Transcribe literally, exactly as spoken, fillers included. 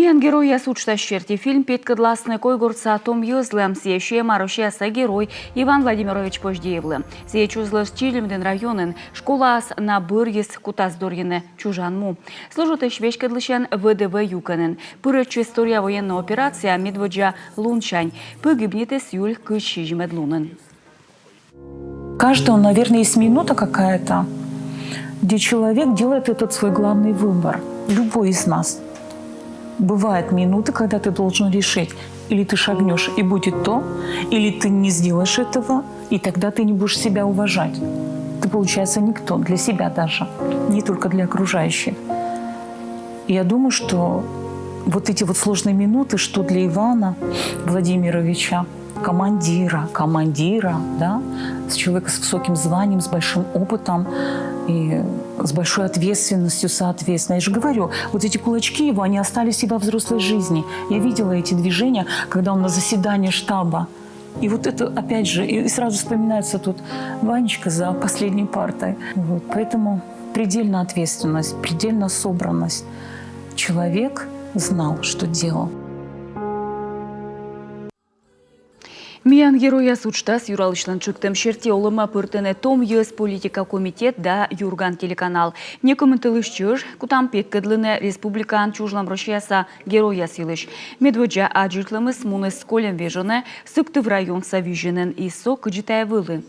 Миян геройяс уджтас серти фильм петкӧдласны койгортса том йӧзлы, сійӧ сиӧма Россияса герой Иван Владимирович Поздеевлы. Сійӧ чузлӧ Чилимдін районын, школаас на бӧрйис кутас дорйыны чужан му. Служитысь веськӧдлысьӧн В Д В юкӧнын. Пырӧдчис торъя военнӧй операцияӧ медводдза лунсянь. Пӧгибнитіс июль кызь сизимӧд лунын. Каждого, наверное, есть минута какая-то, где человек делает этот свой главный выбор. Любой из нас. Бывают минуты, когда ты должен решить, или ты шагнешь, и будет то, или ты не сделаешь этого, и тогда ты не будешь себя уважать. Ты, получается, никто для себя даже, не только для окружающих. Я думаю, что вот эти вот сложные минуты, что для Ивана Владимировича, командира, командира, да, с человека с высоким званием, с большим опытом и с большой ответственностью, соответственно. Я же говорю, вот эти кулачки его, они остались и во взрослой жизни. Я видела эти движения, когда он на заседании штаба. И вот это, опять же, и сразу вспоминается тут Ванечка за последней партой. Вот. Поэтому предельная ответственность, предельная собранность. Человек знал, что делал. Миян геройяс уджтас юралысьлӧн чӧктӧм серти олӧмӧ пӧртӧны том йӧз политика комитет да «Юрган» телеканал. Некымын тӧлысь чӧж кутам петкӧдлыны республикаын чужлӧм Россияса геройяс йылысь. Медводдза аддзысьлӧмыс муніс кольӧм вежонӧ, Сыктыв районса Визинын, и со кыдзи тайӧ вӧлі.